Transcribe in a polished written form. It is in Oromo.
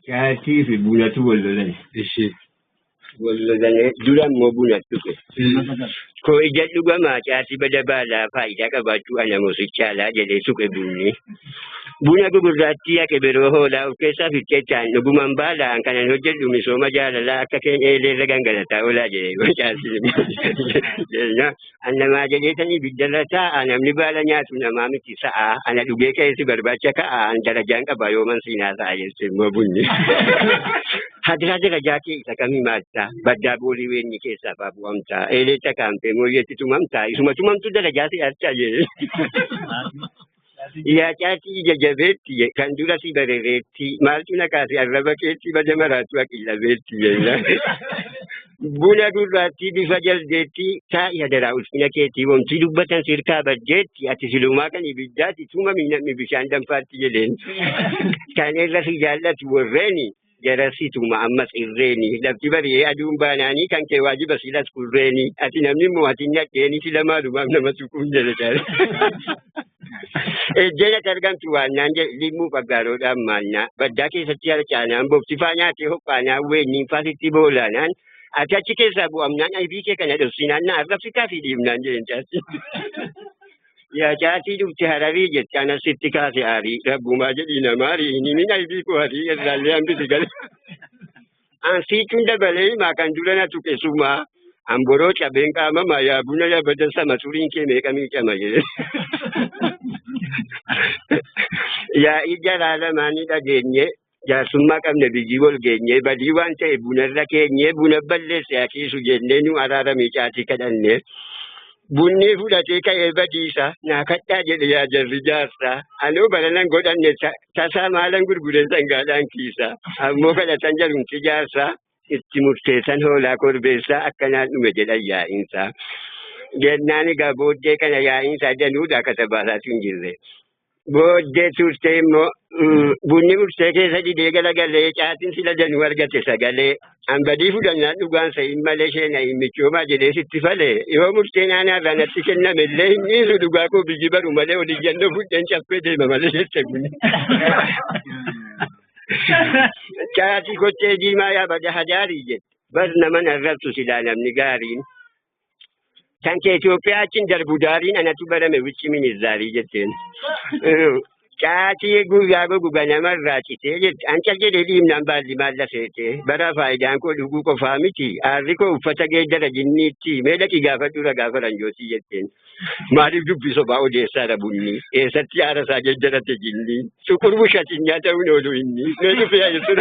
Caatii fi bunatu wal lolan. Ishee. Wal lolanii dura immoo bunatu dhufe. Koo ija dhugamaa caatii bada baalaa faayidaa qabaachuu ana moosichaa jedhee suqe bunni. Buna gugurraattii haqe biroo hoolaa of keessaa fixxeechaan dhuguman baalaa an kanan hojjedhu misooma jaalalaa akka keenya eeleerra gangalataa oolaa jedhee caatiin. An namaa jedheetanii ibiddarra taa'a namni baala nyaatu namaa miti sa'a ana dhugee keessi barbaacha ka'a an darajaan qaba yooman siinaa ta'a jette immoo bunni. Hadiraa darajaa kee isa kam himaattaa baddaa boolii weenni keessaa faa bu'amtaa eeleecha kaampee mooyyeetti tumamtaa isuma tumamtu darajaa si archaa jedhe. Yaa caatii ija jabeetti kan dura si bareereetti maaltu na kaase arraba keetti bada maraatu aqillabeetti jenna. Buna gurraattii bifa jaldeetti taa'i hadaraa ulfina keetii wamtii dubbatan sirkaa baddeetti ati silumaa kan ibiddaati tuma miidhamni bishaan danfaatti jedheen. Kan irra si jaallatu warreeni jarasi tuma ammas irreeni lafti bari'ee aduun baanaanii kan kee waajiba silas kurreeni ati namni immoo ati nadheeni sila maalumaaf nama tuquun jedhe caala. Ejjeen ati argamtu waannaan jedhe limmuu faggaaroodhaan maannaa baddaa keessatti harcaanaan bobsifaa nyaatee hophaanaan weenniin faasitti boolaanaan ati achi keessaa bu'amnaan aybii kee kana dhofsinaan na arrabsitaa fi dhiibnaan jedheen caasi. Yaa caatii dhufte hararii jette anas sitti kaase aarii rabbumaa jedhii namaarii hin himin aybii koo harii irraallee hambisi gale. Ansiichuun dabalee himaa kan dura na tuqe sumaa amboroo cabeen qaamamaa yaa buna yaa badan sama suriin kee meeqa miicama jedhe. Yaa'ii jaraa lamaanii dhageenye jaarsummaa qabne biyyi wal geenye badii waan ta'e bunarra keenye buna balleesse hakiisu jennee nu araaramii caatii kadhanne. Bunni fudhatee ka'ee badiisa naa kadhaa jedhe yaa jarri jaarsa anoo baranan godhanne tasaa maalan gurgureen sangaadhaan kiisa ammoo kadhatan jarumti jaarsa itti murteessan hoolaa korbeessaa akkanaan dhume jedhan yaa'iinsa. Jennaan egaa booddee kana yaa'iinsa danuudha katabaasaatu hin jirre. Booddee turtee immoo bunni murtee keessa didee galagalee caatiin sila danuu argate sagalee an badii fudhannaan dhugaan sa'iin malee isheen hin michoomaa jedhee sitti falee yoo murteen aanaarraa natti kenname illee hin dhiisu dhugaa koo biyyi baru malee oliyyannoo fudheen caffee deema malee jette bunni. Caatii kottee diimaa yaabada hadaarii jette bar naman arrabsu silaa namni gaariin. Kan kee Itoophiyaa achiin darbu daariin anatu barame wichi minizaarii jetteen. Caatii guyyaa gogu ganamarraa citee jette. Ancal jedhee dhiibnaan baalli maalla seete. Bara faayidaan koo dhuguu qofaa miti. Aarri koo uffata geeddara jinniitti. Mee dhaqi gaafadhu ragaa faranjootii jetteen. Maaliif dubbii sobaa odeessaadha bunni? Eessatti aara isaa geeddarate jinni? Suqur bushatinyaa ta'uun oolu inni. Mee dhufee jechuudha.